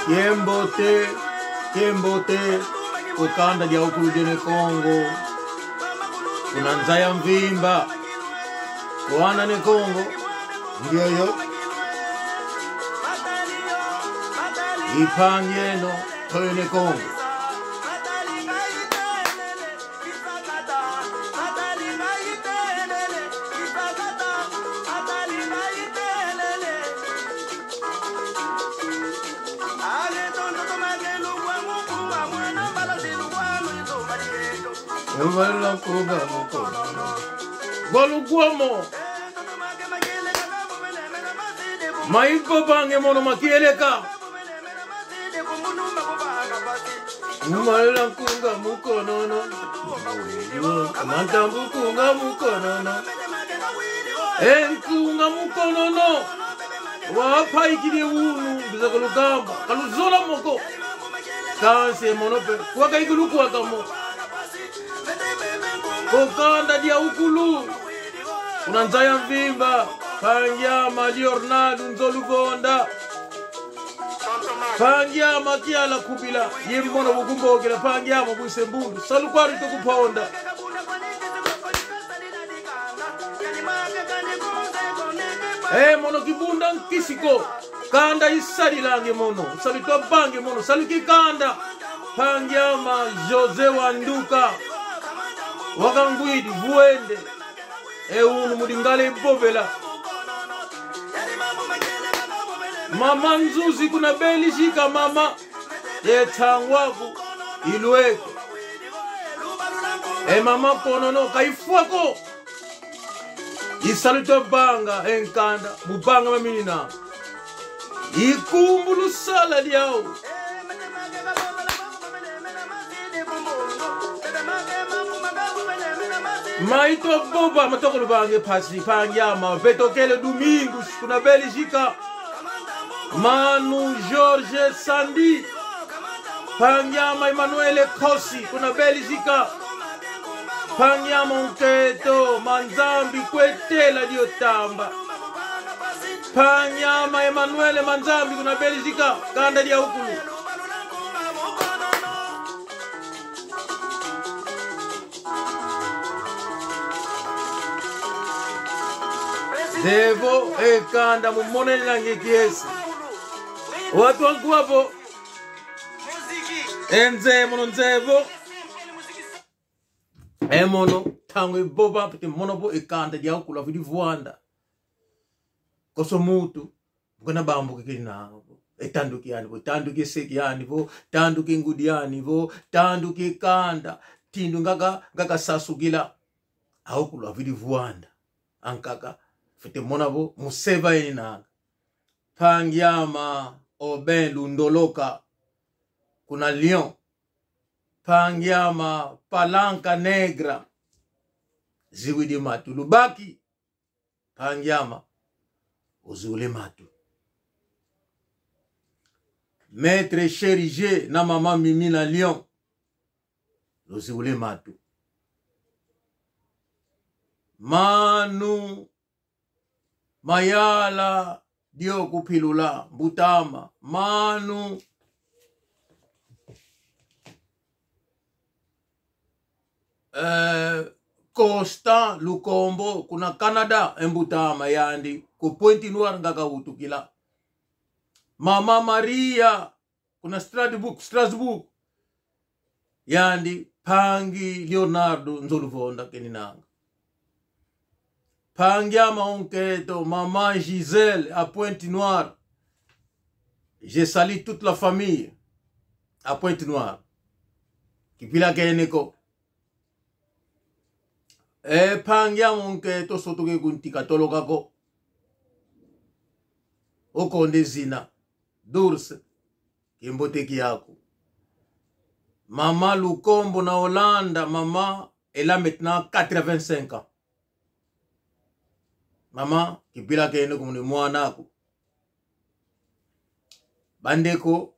Kembote, kembote, kokanda dia ukulu dene Kongo. Kuna nzaya mvimba. Kuana ne Kongo. Ndiyoyo. Ipangeno toyo ne Kongo. Golugwomo maiko bange mono makieleka umalela nkunga mukonono amantambu kunga mukonono enkunga mukonono wapaikile unu mbiza kalugamba kaluzola moko kanse mono pe kuwakaikulukuwakamo kokanda dia ukulu kuna nzaya mvimba pangyama leonardo nzoluvonda pangyama kiala kubila yimmono bukumbokela pangyama bwise mbundu salukwari tokuponda e mono kibunda nkisiko kanda isalilange mono salitwabange mono salikikanda pangyama jose wanduka wakangwidi vuende eunu mudingale ibovela mama nzuzi kuna belishika mama yetsangwaku ilweke e mama konono kaifwako isaluto banga enkanda bubanga maminina ikumbu lusala lyao maito boba matokolo bange phasi pangyama vetokele domingos kuna belgica manu george sandi pangyama emanuele kosi kuna belgica pangyama nketo manzambi kwetela diotamba panyama emanuele manzambi kuna belgica kanda dia ukulu devo ekanda mumonelelange kiesi watu wankuwapo enze mono nzevo emono tango iboba pete mono po ekanda dia ukulu avidi vuanda koso mutu bukana bambuke kili nango etanduki yani vo tanduki eseki yani vo tanduki ngudi yani vo tanduki kanda tindu ngaka ngaka sasukila aukulu avidi vuanda ankaka fete mona vo museva yeni nanga pangiama oben lundoloka kuna lion pangiama palanka negra ziwidi matu lubaki pangiama oziule matu maître cherige na mama mimi na lion loziule matu manu mayala dio kuphilula mbutama manu Constant Lukombo kuna Canada embutama yandi ku Pointe Noire ngaka utukila Mama Maria kuna Strasbourg, Strasbourg yandi Pangi Leonardo Nzoluvonda keninanga Pangi ama onketo Mama Gisèle à Pointe Noire. Je salue toute la famille à Pointe Noire. Kipila keneko e pangi amonketo sotoke kuntika tolokako okonde zina Dulce kimboteki yako Mama Lukombo na Hollande, mama elle a maintenant 85 ans. Mama kipila kene kumuni mwanako bandeko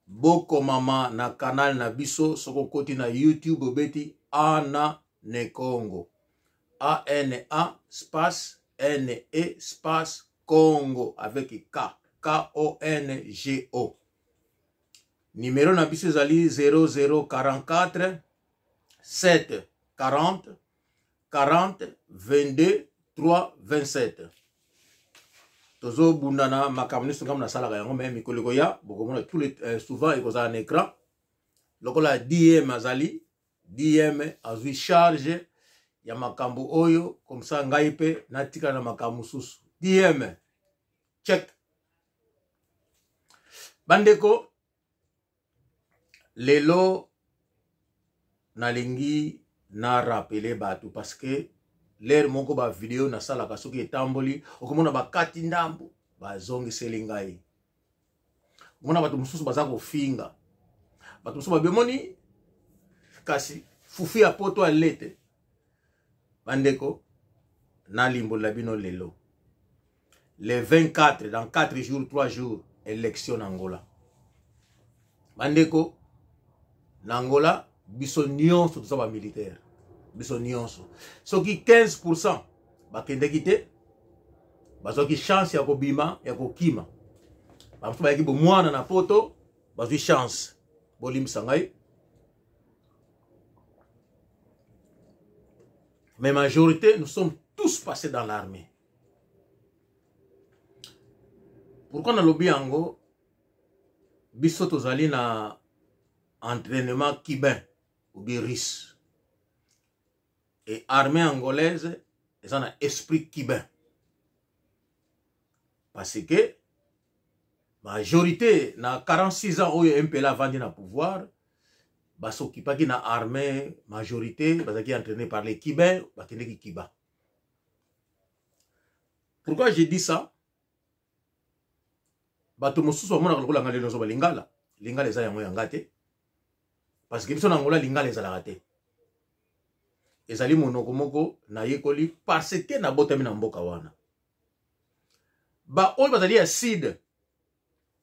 boko mama na canal na biso soko koti na YouTube obeti Ana Nekongo A N A space N E space Congo avec K K O N G O. Numero na biso ezali 0044 7 40 40 22 3 27. Tozobundana makambo nyonso ngambo nasalaka yango, me mikolo ekoya bokomona tous les, souvent ekozala na écran lokola DM azali DM azwi charge ya makambo oyo, comme ça ngai mpe natikala na makambo mosusu. DM check. Bandeko, lelo nalingi na rappeler bato parce que l'heure moko ba video nasalaka soki etamboli, okomona bakati ndambo bazongiseli ngai. Omona bato mosusu baza kofinga bato mosusu babemoni, kasi fufu ya poto alete. Bandeko, nalimbolela bino lelo le 24, dans 4 jours, 3 jours, élection na Angola. Bandeko, na Angola biso nyonso toza ba militaire, biso nyonso. Soki 15% bakendeki te, bazwaki chance ya kobima, ya kokima. Bamosusu bayaki bomwana na poto, bazwi chance. Bolimbisa ngai, mais majorité, nous sommes tous passés dans l'armée. Pourquoi nalobi yango? Biso tozali na entraînement cubain ou bien russe, et armée angolaise eza na esprit cubain, parce que majorité na 46 ans oyo MPLA avandi na pouvoir, basokipaki na armée, majorité bazalaki entraîné par les Cubains, bakendeki Cuba. Pourquoi je dis ça? Bato mosusu bamonaka lokola nga lelo nazoba lingala. Lingala eza yango ya nga te, parce que biso na Angola lingala ezalaka te, ezali monoko moko nayekoli parce que nabotami na mboka wana. Ba oyo bazali ya sud,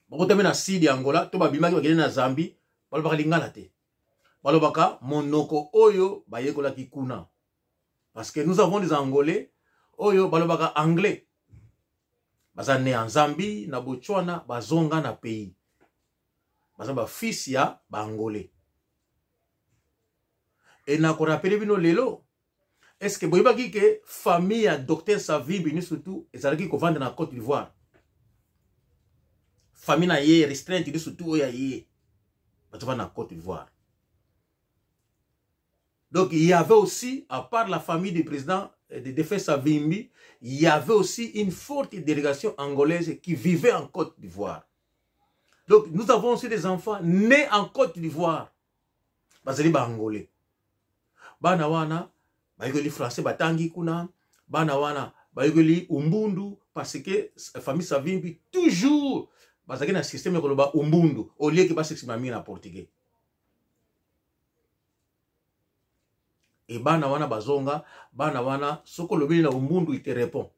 babotami na sud ya Angola to babimaki bakende na Zambie, balobaka lingala te, balobaka monoko oyo bayekolaki kuna, parce que nous avons des Angolais oyo balobaka anglais, baza ne en Zambie, na Botswana, bazonga na pays, baza ba fils ya ba Angolais. Et na ko rappeler bino lelo, est-ce que boyebaki ke famille ya docteur Savimbi ni surtout ezalaki kovanda na Côte d'Ivoire? Famille na ye restreinte ni surtout oyo ya ye bazovanda na Côte d'Ivoire. Donc il y avait aussi, à part la famille du président de défunt Savimbi, il y avait aussi une forte délégation angolaise qui vivait en Côte d'Ivoire. Donc nous avons aussi des enfants nés en Côte d'Ivoire. Bazali ba Angolais. Bana wana bayekoli français, batangi kuna. Bana wana bayekoli Umbundu, parce que famille Savimbi toujours bazalaki na système ya koloba Umbundu au lieu que basexprime mingi na portugais. E bana wana bazonga, bana wana soki olobeli na Umbundu, il te répond.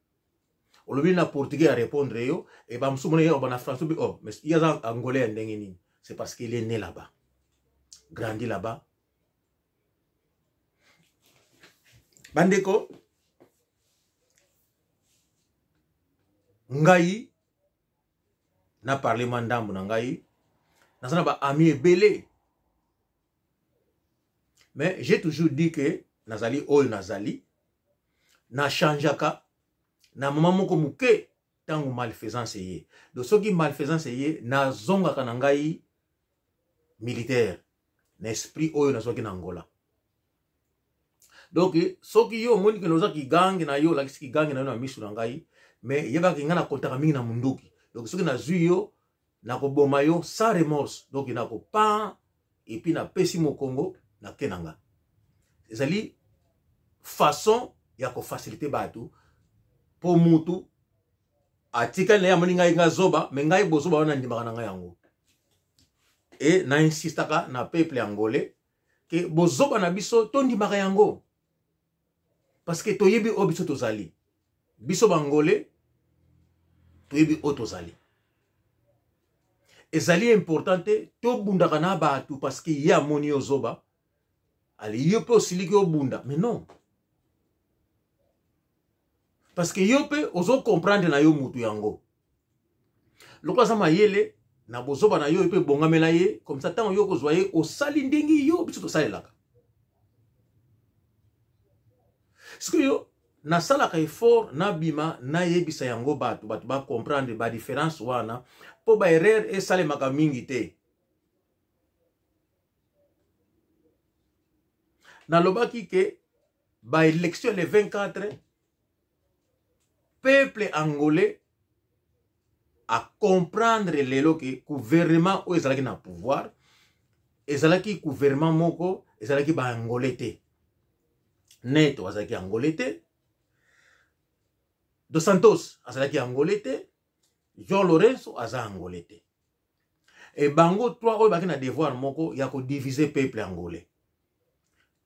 Olobeli na portugais, ya répondre yo. E bamosusu mona ye na français, oh mais ye aza angolais ya ndenge nini? C'est parce qu'il est né là-bas, grandi là-bas. Bandeko, ngai na parle mwa ndambo na ngai, naza na baami ebele, mais j'ai toujours dit que nazali oyo nazali, na changeaka na mama moko moke ntango malfaisance eye. Donc soki malfaisance eye, nazongaka na ngai militaire na esprit oyo nazwaki na Angola. Donc soki yo omoni ke noza kigange na yo, olakisi kigange na yo na miso na ngai, mais yebaki ngai nakontaka mingi na munduki. Donc soki nazwi yo, nakoboma yo sans remorse. Donc nakopa et puis napesi mokongo, nake na nga. Ezali façon ya kofacilite bato, mpo mutu atikali na ye amoni ngai nga zoba, me ngai bozoba wana ndimaka na ngai yango. E na insistaka na peuple angolais ke bozoba na biso tondimaka yango, parce que toyebi oyo biso tozali. Biso bangolais toyebi oyo tozali. Ezali important te tobundaka na bato parce que ye amoni yo zoba, ali yo mpe osiliki obunda. Mais non, parce que yo mpe ozo comprendre na yo mutu yango lokola aza mayele. Na bozoba na yo mpe bongamela ye comme ça ntango yo kozwa ye osali ndenge yo biso tosalelaka. Sikoyo nasalaka effort nabima nayebisa yango bato, bato bacomprendre badifference wana mpo baerreur esalemaka mingi te. Nalobaki ke baélection le 24, peuple angolais a comprendre lelo ke gouvernement oyo ezalaki na pouvoir ezalaki gouvernement moko ezalaki baangolais te. Neto azalaki angolais te, Dos Santos azalaki angolais te, João Lourenço aza angolais te. E bango trois oyo baki na devoir moko ya kodivise peuple angolais.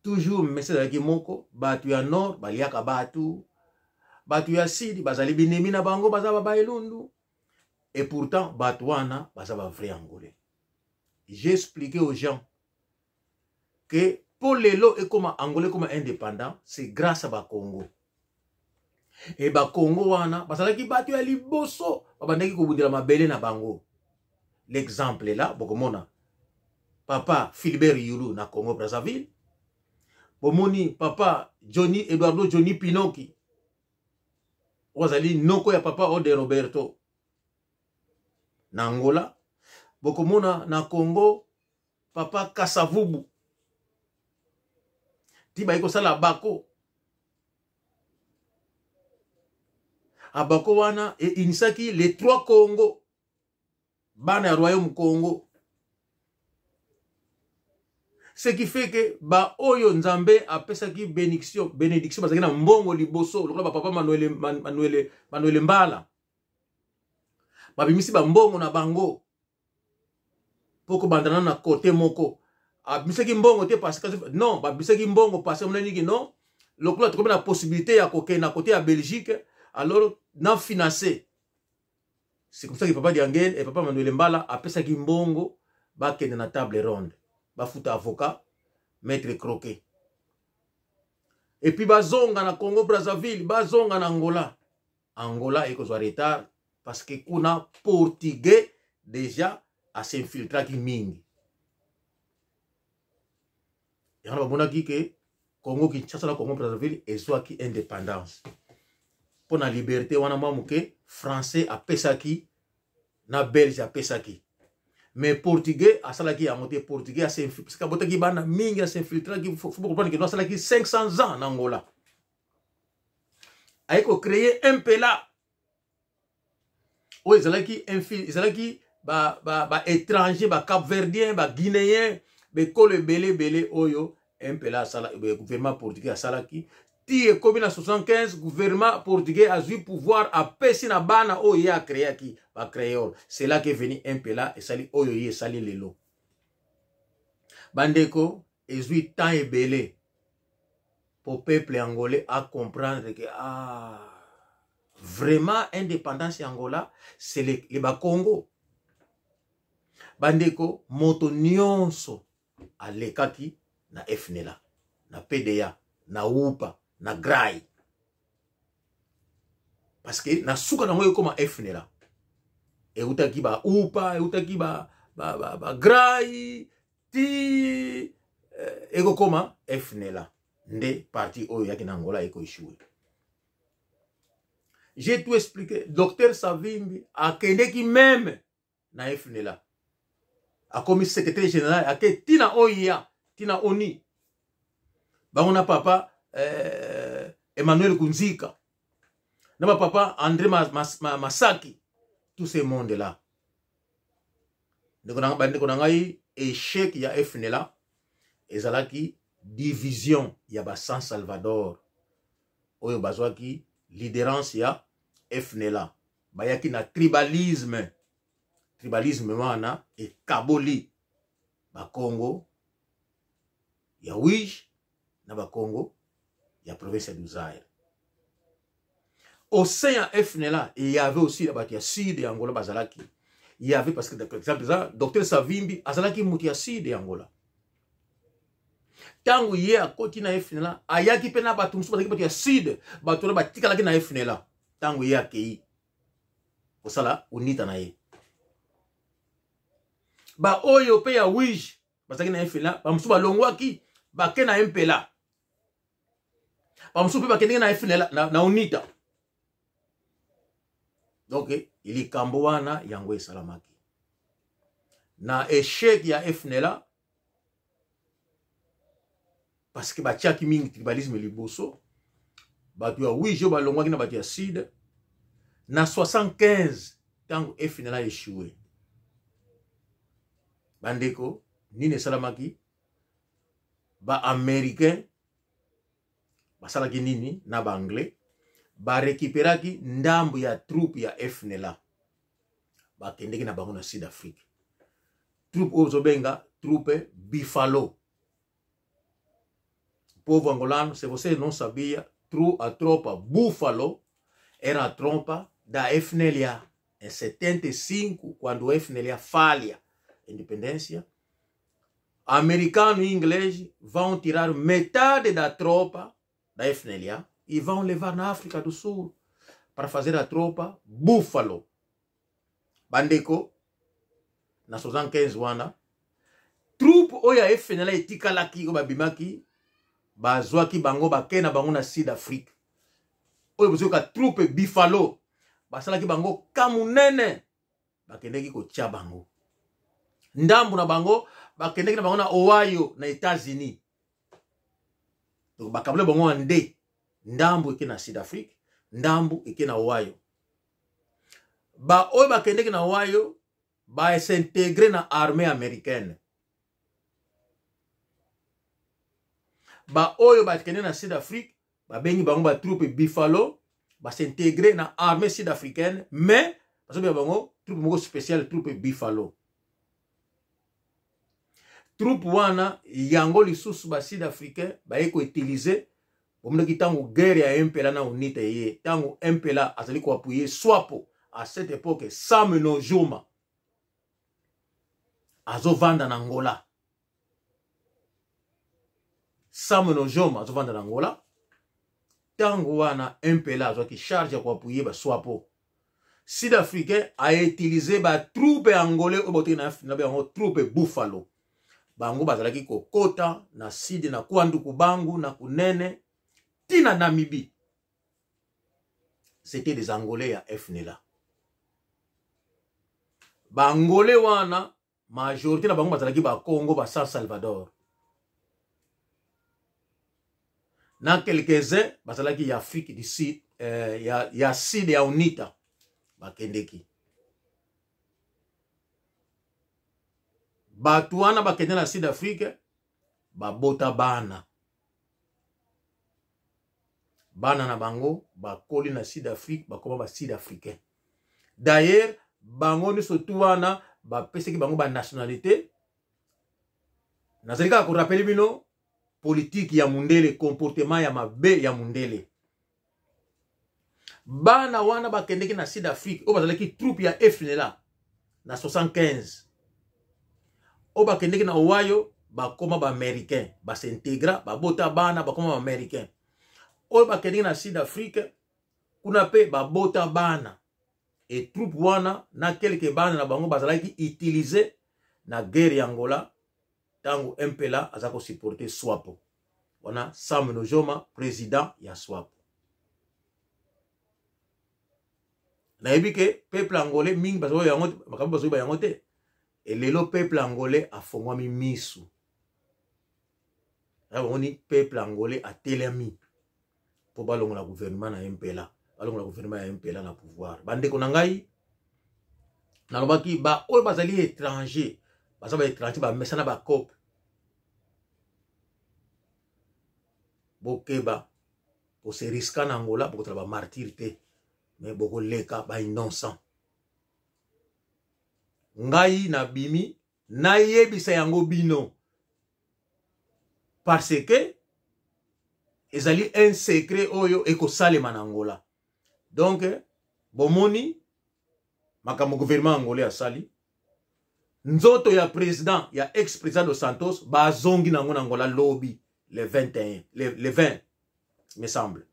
Toujours message ezalaki moko, bato ya nord baliaka bato, bato ya sud bazali binemi na bango, baza ba baelundu. Et pourtant bato wana baza ba vrai angolais. J'ai expliqué aux gens que po lelo ekoma angolais ekoma indépendant, c'est grâce à bakongo. E bakongo wana bazalaki bato ya liboso babandaki kobundela mabele na bango. L'exemple là, bokomona papa Philibert Yulu na Congo Brazzaville, bomoni papa Johnny Eduardo Johnny Pinoki oyo azali noko ya papa Ode Roberto na Angola, bokomona na Congo papa Kasavubu ti bayi kosala bako abako wana einisaki les trois Congo, bana ya royaume Congo. Ce qui fait que ba oyo Nzambe apesaki bénédiction, bénédiction bazalaki na mbongo liboso lokola ba papa Manuel, Manuel, Manuel Mbala, babimisi ba mbongo na bango po kobandana na kote moko. Abimisaki mbongo te parce que non, babimisaki mbongo parce que monani non, lokola tokomi na possibilité ya kokende na kote ya Belgique, alors na financer. C'est comme ça que papa Diangel et papa Manuel Mbala apesaki mbongo bakende na table ronde, bafuta avocat maître Croquet, et puis bazonga na Congo Brazzaville, bazonga na Angola. Angola ekozwa retard parce que kuna portugais déjà asinfiltraki mingi. Yango bamonaki ke Congo Kinshasa na Congo Brazzaville ezwaki indépendance mpo na liberté wana mwa moke français apesaki na belge apesaki, mais portugais asalaki yango te. Portugais parce que abotaki bana mingi, asinfiltraki. Faut comprendre que no asalaki 500 ans na Angola, aye kocréer un pela oyo ezalaki ezalaki ba, ba, ba étranger, ba capverdien, ba guinéen, bekolo ebele ebele oyo mpela asala, gouvernement portugais asalaki ti ekomi na 75. Gouvernement portugais azwi pouvoir, apesi na bana oyo ye acréaki bacréole. C'est là que venu mpela esali oyo ye esali lelo. Bandeko, ezwi temps ebele po peuple angolais a comprendre que ah, vraiment indépendance ya Angola c'est le bakongo. Bandeko, moto nyonso alekaki na FNLA, na PDA, na UPA, na GRAI, parce que na suka nango ekoma FNLA eutaki ba UPA, eutaki ba, ba, ba, ba GRAI ti ekokoma FNLA nde parti oyo yaki na Angola ekoéchouer. J'ai tout expliqué. Docteur Savimbi akendeki même na FNLA, akomi secrétaire général, ake tina oya tina oni bango na papa Emmanuel Kunzika na ba papa André Masaki, tout ce monde là. Bandeko na ngai, échec ya FNLA ezalaki division ya ba San Salvador oyo bazwaki leaderance ya FNLA. Bayaki na tribalisme, tribalisme wana ekaboli bakongo ya Uige na bakongo ya province ya Zaire. Au sein ya FNLA, il y avait aussi bato ya sud ya Angola bazalaki. Il y avait, parce que par exemple eza docteur Savimbi azalaki moto ya sud ya Angola. Ntango ye akoti na FNLA, ayaki mpe na bato mosusu bazalaki bato ya sud, bato wana batikalaki na FNLA ntango ye akei kosala UNITA na ye. Baoyo mpe ya Wige bazalaki na FNLA, bamosusu balongwaki bake na MPLA, bamosusu mpe bakendeki na FNLA na UNITA. Donc likambo wana yango esalamaki na échec ya FNLA parce que batiaki mingi tribalisme liboso. Bato ya Wige balongwaki na bato ya Sud na 75 ntango FNLA échoué. Bandeko, nini esalamaki? Ba-Américain basalaki nini na ba-Anglais? Barekiperaki ndambo ya troupe ya FNLA, bakendeki na bango na Sud Afrique. Troupe oyo ozobenga troupe Buffalo. Povo angolano, se você não sabia, a tropa Buffalo era a tropa da FNLA. Em 75, quando o FNLA falha a independência, americano e inglês vão tirar metade da tropa da FNLA e vão levar na África do Sul para fazer a tropa Buffalo. Bandeko, na 75 wana, troupe oyo ya FNLA etikalaki, oyo babimaki, bazwaki bango bake na bango na Sud Afrique. Oyo bozoyoka troupe Buffalo, basalaki bango ka monene, bakendeki kotia bango ndambu na bango, bakendeki na bango na Ohio na États-Unis. Donc bakabula bango wana nde ndambu eke na Sud Afrique, ndambu eke na Ohio. Ba oyo bakendeki na Ohio ba s'intégrer na armée américaine. Ba oyo bakende na Sud Afrique babengi bango ba troupe Buffalo, ba s'intégrer na armée sud-africaine, mais bazobenga bango troupe moko spéciale, troupe Buffalo. Troupe wana yango lisusu ba sud-africain baye koutiliser. Bomonaki ntango guerre ya MPLA na UNITA eye, ntango MPLA azali koappuyer SWAPO à cette époque, Sam Nujoma azovanda na Angola. Sam Nujoma azovanda na Angola. Ntango wana MPLA azwaki charge ya koappuyer ba SWAPO, Sud-Africain a utilisé ba troupe angolais oyo bautaki na bango troupe Buffalo. Bango bazalaki kokota na sud, na Kwandu Bangu, na Kunene, tina Namibie. C'était des Angolais ya FNLA. Ba Angolais wana majorité na bango bazalaki ba Congo, ba San Salvador. Na quelques-uns bazalaki ya Afrique du Sud, ya Sud ya UNITA bakendeki. Bato wana bakende na Sud Afrique babota bana. Bana na bango bakoli na Sud Afrique, bakoma ba Sud Africain. D'ailleurs, bango nyonso tu wana bapesaki bango ba nationalité. Nazali kaka korappeler bino politique ya mundele, comportement ya mabe ya mundele. Bana wana bakendeki na Sud Afrique oyo bazalaki troupe ya FNLA na 75, oyo bakendeki na Ohio bakoma ba Américain, basintegra, babota bana, bakoma ba Américain. Oyo bakendeki na Sud Afrique kuna mpe babota bana. Et troupe wana na quelques bana na bango bazalaki utiliser na guerre ya Angola ntango MPLA aza kosupporter SWAPO. Wana Sam Nujoma, président ya SWAPO. Nayebi ke peuple angolais mingi bazoyeba yango te, makambo bazoyeba yango te. E lelo peuple angolais afongwami misu. Na bamoni peuple angolais atelemi mpo balongola gouvernement na MPLA, balongola gouvernement ya MPLA na pouvoir. Bandeko na ngai, nalobaki ba oyo bazali étranger, baza ba étranger, bamesana ba cope. Bokeba, bose riska na Angola, bokozala ba martyr te, mais bokoleka ba innocent. Ngai nabimi nayebisa yango bino parce que ezali un secret oyo ekosalema na Angola. Donc bomoni makambo gouvernement angolais asali, nzoto ya président ya ex président dos Santos bazongi nango na Angola lobi le 21, le 20 me semble.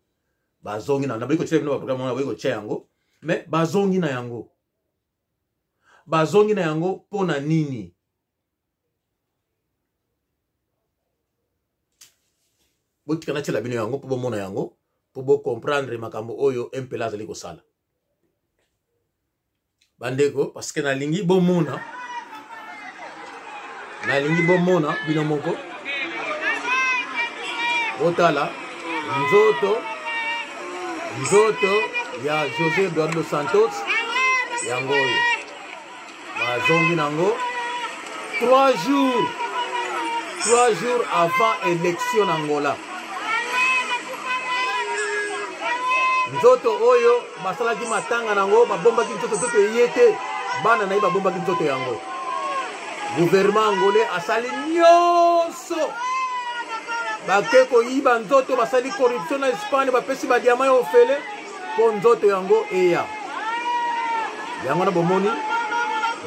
Bazongi na naboyi kotia bino ba programme wana, naboyi kotia yango, mais bazongi na yango. Bazongi na yango mpo na nini? Botika natiela bino yango mpo bomona yango, mpo bocomprendre makambo oyo MPLA azali kosala. Bandeko, parce que nalingi bomona, nalingi bomona bino moko, botala nzoto, nzoto ya José Eduardo Santos yango oyo bazongi nango 3 jours, 3 jours avant élection na Angola. Nzoto oyo basalaki matanga nango, babombaki nzoto, nzoto eye te, bana na ye babombaki nzoto yango. Gouvernement angolais asali nyonso, bake koyiba nzoto, basali corruption na Espagne, bapesi badiama ya ofele mpo nzoto yango eya. Yango wana bomoni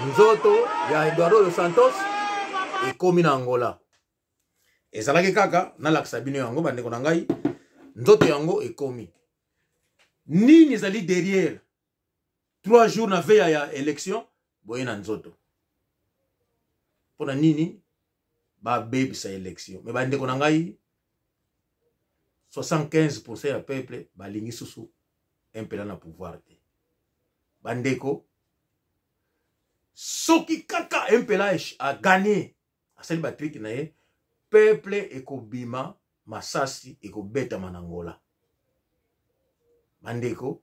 nzoto ya Eduardo dos Santos ekomi na Angola. Ezalaki kaka nalakisa bino yango, bandeko na ngai, nzoto yango ekomi. Nini ezali derrière? 3 jours na veille ya élection boye na nzoto. Mpona nini babebisa élection? Me bandeko na ngai, 75% ya peuple balingi susu MPLA na pouvoir te. Bandeko, soki kaka MPLA a gagné, asali ba trick na ye, peuple ekobima, masasi ekobetama na Angola. Bandeko,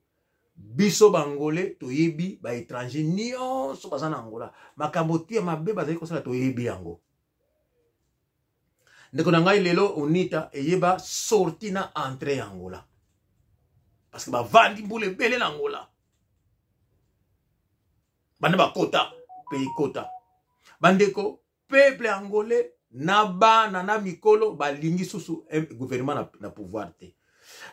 biso bangole toyebi ba étranger nyonso baza na Angola, makambo tu ya mabe bazali kosala toyebi yango. Ndeko na ngai, lelo UNITA eyeba sortie na entrée ya Angola, parce que bavandi mbula ebele na Angola, banda bakota pe ekota. Bandeko, peuple angolais na bana na mikolo balingi susu gouvernement na pouvoir te.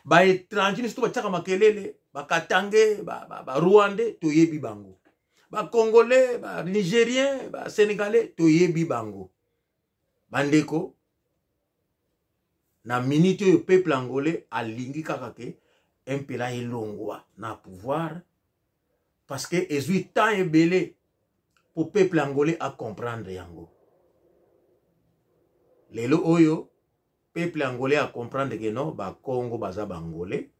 Ba étranger nyonso batiaka makelele, bakatange, ba rwandais, toyebi bango, ba congolais, ba nigérien, ba sénégalais, toyebi bango. Bandeko, na minute oyo peuple angolais alingi kaka ke MPLA elongwa na pouvoir, parce que ezwi temps ebele po peuple angolais a comprendre yango. Lelo oyo peuple angolais a comprendre que non, ba Congo baza ba angolais,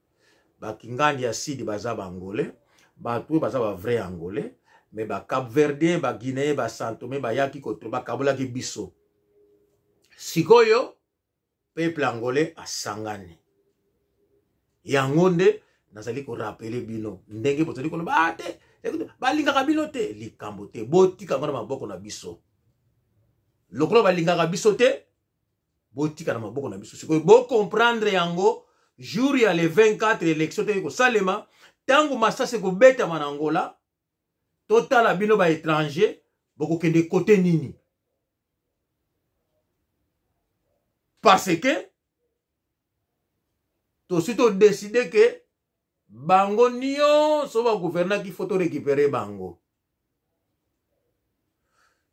ba Kingandi ya Sud baza ba angolais, bato oyo baza ba vrai angolais, mais ba Cap-Verdien, ba Guinéen, ba Santomé bayaki koto bakabolaki biso. Sikoyo peuple angolais asangani. Yango nde nazali korapele bino ndenge bozali koloba, ah, te balingaka bino te, likambo te, botika yango na maboko na biso. Lokola balingaka biso te, botika na maboko na biso. Sikoyo bocomprendre yango, jour ya le 24 élection te ekosalema, ntango masasi ekobetama na Angola, totala bino ba étranger bokokende kote nini, parce que tosi todeside ke bango nyonso bagouvernaki, fo torécupere bango.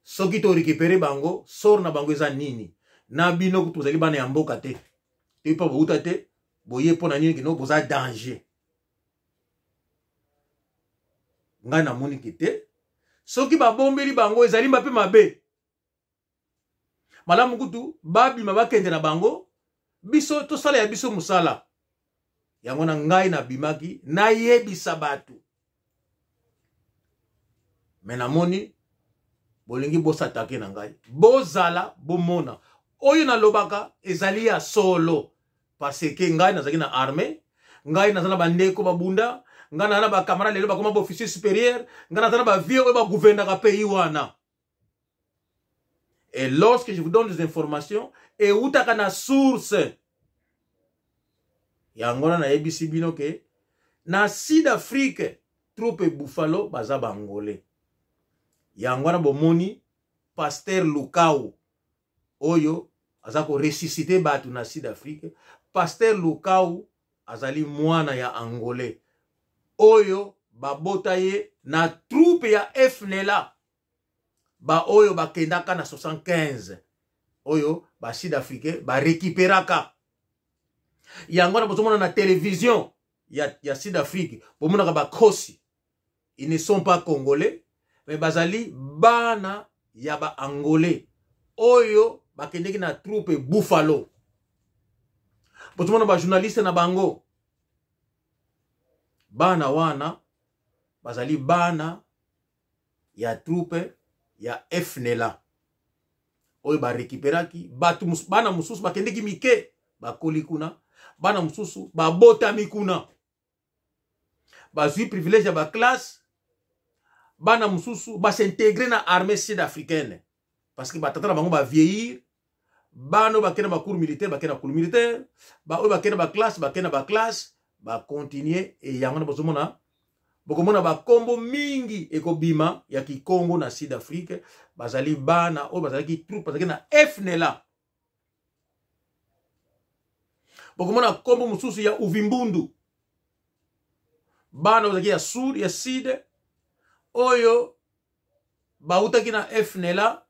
Soki torécupere bango, sor na bango eza nini? Na bino kutu bozali bana ya mboka te, toyebi mpo bouta te, boye mpo na nini? Kino boza danger. Ngai namoniki te soki babombeli bango ezali mpe mabe. Malamu kutu babima bakende na bango, biso tosala ya biso mosala. Yango na ngai nabimaki nayebisa bato, me namoni bolingi bosatake na ngai, bozala bomona oyo nalobaka ezali ya solo, parce que ngai nazalaki na armée, ngai naza na bandeko babunda, ngai naza na bacamarade lelo bakoma baofficier supérieur, ngai naza na bavieux oyo bagouvernaka pays wana. Et lorsque je vous donne des informations, eutaka na source. Yango wana nayebisi bino ke na Sud Afrique troupe Buffalo baza bangolais. Yango wana bomoni Pasteur Lukau oyo aza ko ressusciter bato na Sud Afrique. Pasteur Lukau azali mwana ya angolais oyo babota ye na troupe ya FNLA, ba oyo bakendaka na 75 oyo ba Sud Africain ba récupéraka. Yango wana bozomona na télévision ya Sud Afrique, bomonaka bakosi, ils ne sont pas congolais, mais bazali bana ya ba angolais oyo bakendeki na troupe Buffalo. Bozomona bajournaliste na bango, bana wana bazali bana ya troupe ya FNLA oyo barekiperaki bato. Bana mosusu bakendeki mike, bakoli kuna, bana mosusu babotami kuna, bazwi privilège ya baklasse. Bana mosusu basintegre na armée sud africaine parce que batata na bango bavieillir. Bana oyo bakende na bacours militaire, bakende na cours militaire, baoyo bakende na baklasse, bakende na baklasse, bakontinue. E yango na bozomona, bokomona bakombo mingi ekobima ya kikongo na sud afrique. Bazali bana oyo bazalaki troupe, bazalaki na FNLA. Bokomona kombo mosusu ya Uvimbundu, bana bazalaki ya sud, ya sud, oyo bautaki na FNLA,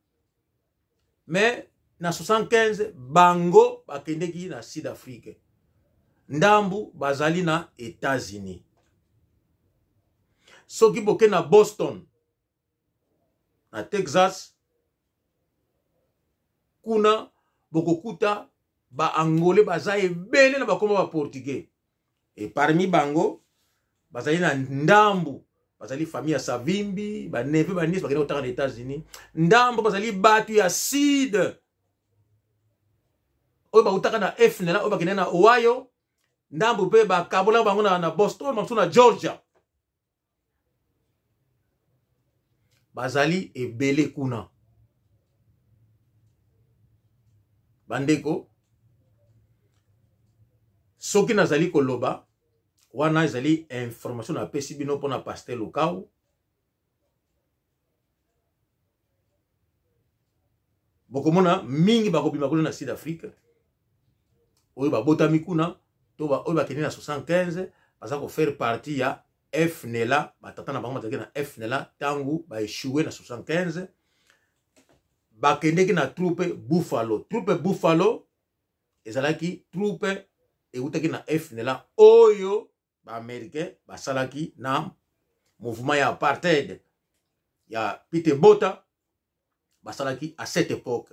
mais na 75 bango bakendeki na sud afrique, ndambu bazali na États-Unis. Soki boke na Boston, na Texas kuna, bokokuta baangolais baza ebele na bakoma baportugais. E parmi bango bazali na ndambu bazali famille ya Savimbi, baneve, baniese bakende kotanga na États-Unis. Ndambu bazali bato ya sud oyo bautaka na FNLA, oyo bakende na Ohio. Ndambu mpe bakabola bango na Boston, bamosusu na Georgia. Bazali ebele kuna. Bandeko, soki nazali koloba wana, ezali information napesi bino mpona pasteur Lukau. Bokomona mingi bakobima kuna na sud afrique, oyo babotami kuna to oyo bakende na 75, baza kofaire partie ya FNLA. Batata na bango bazalaki na FNLA. Ntango baéchoué na 75, bakendeki na troupe Buffalo. Troupe Buffalo ezalaki troupe eutaki na FNLA oyo baaméricain basalaki na mouvement ya apartheid ya Peter Bota. Basalaki à cette époque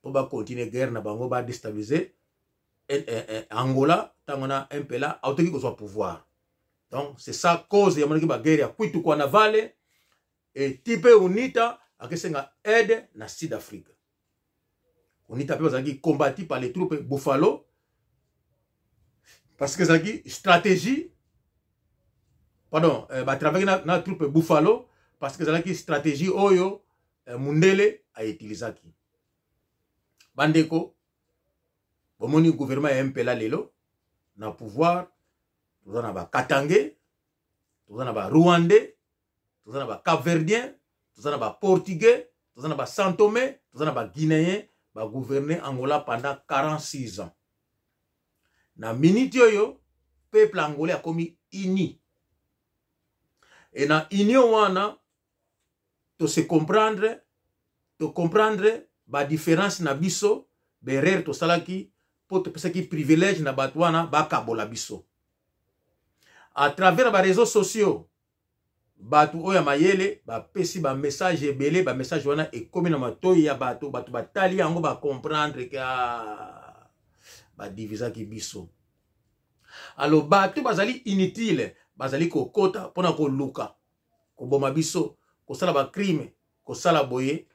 mpo bacontinue guerre na bango, badestabilize Angola ntango na MPLA autaki kozwa pouvoir. Donc c'est ça cause yamonaki baguerre ya Kwitu kwa Navale eti mpe UNITA akesenga aide na sud afrique. UNITA mpe bazalaki combati par les troupes Buffalo parce que ezalaki stratégie, pardon, batravaki na troupe Buffalo parce que ezalaki stratégie oyo mundele autilisaki. Bandeko, bomoni gouvernement ya MPLA lelo na pouvoir, toza na bakatange, toza na barwandais, toza na bacapverdien, toza na baportugais, toza na basantomé, toza na baguinéen. Bagouverne Angola pendant 46 ans. Na miniti oyo, peuple angolais akomi uni, e na union wana tose comprendre, tocomprendre badifférence na biso, baerreur tosalaki mpo topesaki privilège na bato wana bakabola biso à travers na baréseaux sociaux. Bato oyo ya mayele bapesi bamessage ebele. Bamessage wana ekomi na matoi ya bato. Bato batali yango, bacomprendre ke ah, badivisaki biso. Alors bato bazali inutile, bazali kokota mpona koluka koboma biso, kosala bacrime, kosala boye.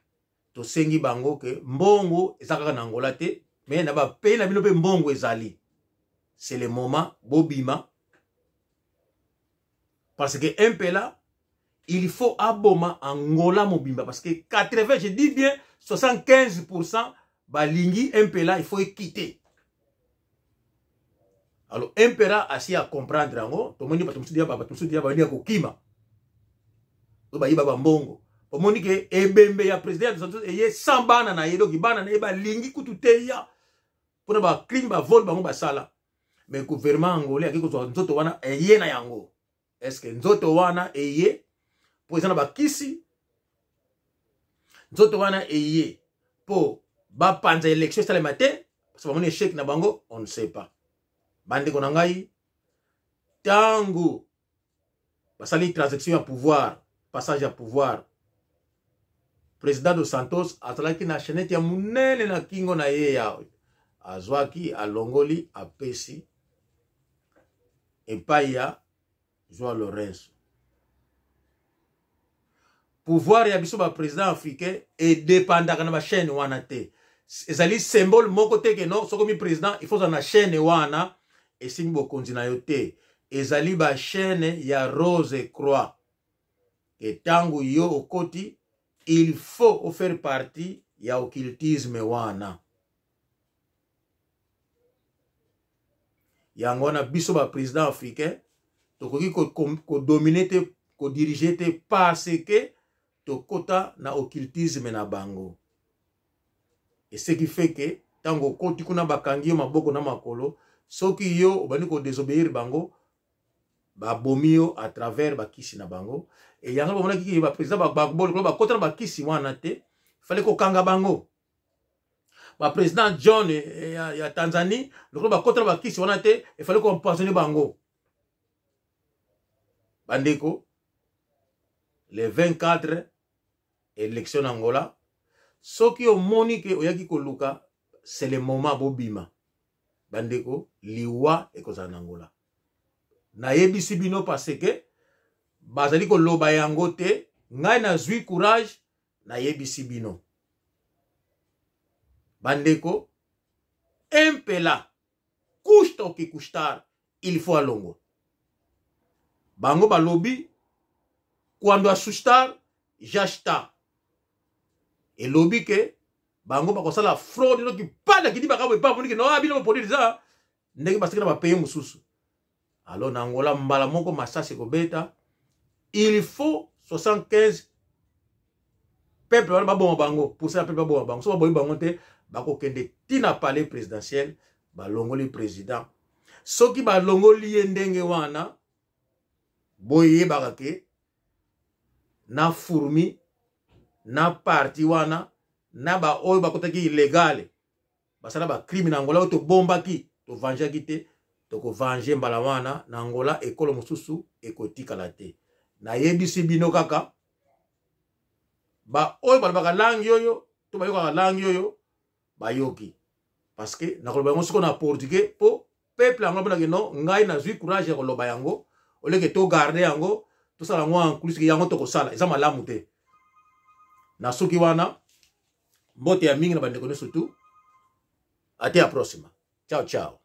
Tosengi bango ke mbongo eza kaka na Angola te, mais na bapays na bino mpe mbongo ezali. C'est le moment bobima, parce que MPLA, il faut aboma Angola mobimba, parce que 80, je dis bien 75% balingi MPLA, il faut equitter. Alors MPLA asi a comprendre yango. Tomoni bato mosusu, bato mosusu dia balingi kokima, oyo bayiba bambongo. Omoni ke ebembe ya président ya eye sans bana na ye. Donc bana na ye balingi kutu te ya mpona bacrime, bavole bango basala. Mais gouvernement angolais ake kozwa nzoto wana, eye na yango. Est ce que nzoto wana eye mpo eza na bakisi? Nzoto wana eye mpo bapanza élection esalema te parce bamoni échec na bango? On ne sait pas. Bandeko na ngai, ntango basali transaction ya pouvoir, passage ya pouvoir, président dos Santos azalaki na chaînette ya monene na kingo na ye ya Azwaki, alongoli, apesi epai ya Joao Lourenço. Pouvoir ya biso ba président africain edépendaka na ba chaîne wana te. Ezali symbole moko te ke non, soki omi président il faut ozala na chaîne wana, esimbi bokonzi na yo te. Ezali ba chaîne ya Rose Croix. Ke tango yo okoti, il faut faire partie ya occultisme wana. Yango wana biso ba président africain tokoki kodomine te, kodirige te, parce que tokota na occultisme na bango. Et ce qui fait que tango okoti kuna bakangi yo maboko na makolo, soki yo obandi kodesobéir bango, babomi yo à travers bakisi na bango. Et yango bamonaki ke ba président ba Gbagbo lokola bakota na bakisi wana te, fallait kokanga bango. Ba président John ya Tanzanie lokola bakota na bakisi wana te, il fallait koempoisonner bango. Bandeko, le 24 élection na Angola, soki omoni ke oyaki koluka, c'est le moment bobima. Bandeko, liwa ekozala na Angola. Nayebisi bino parce que bazali koloba yango te, ngai nazwi courage, nayebisi bino. Bandeko, impela kushta oke kushtar, il faut alongwa. Bango balobi kwando asustar jashta, elobi ke bango bakosala fraude noki pala kidi bakabo epa moniki no abino produit za ndenge basiki na ba pays mosusu. Alors na Angola mbala moko masasi kobeta, il faut 75 peuple wana baboma bango, pour ça peuple baboma bango. So babomi bango te, bakokende tina palais présidentiel, balongoli président. Soki balongoli ye ndenge wana, boyebaka ke na fourmi na parti wana na ba oyo bakotaki illegale, basala ba crime na Angola oyo tobombaki, tovangeaki te, tokovange mbala wana na Angola, ekolo mosusu ekotikala te. Nayebisi bino kaka ba oyo balobaka langi oyo to bayokaka langi oyo bayoki, parce que nakoloba yango siko na portugais po peuple yango amonaki no, ngai nazwi courage ya koloba yango, oleke to garder yango, tosala yango en plus yango tokosala eza malamu te. Na soki wana mbote ya mingi na bandeko nyonso tu, ate ya próxima. Ciao ciao.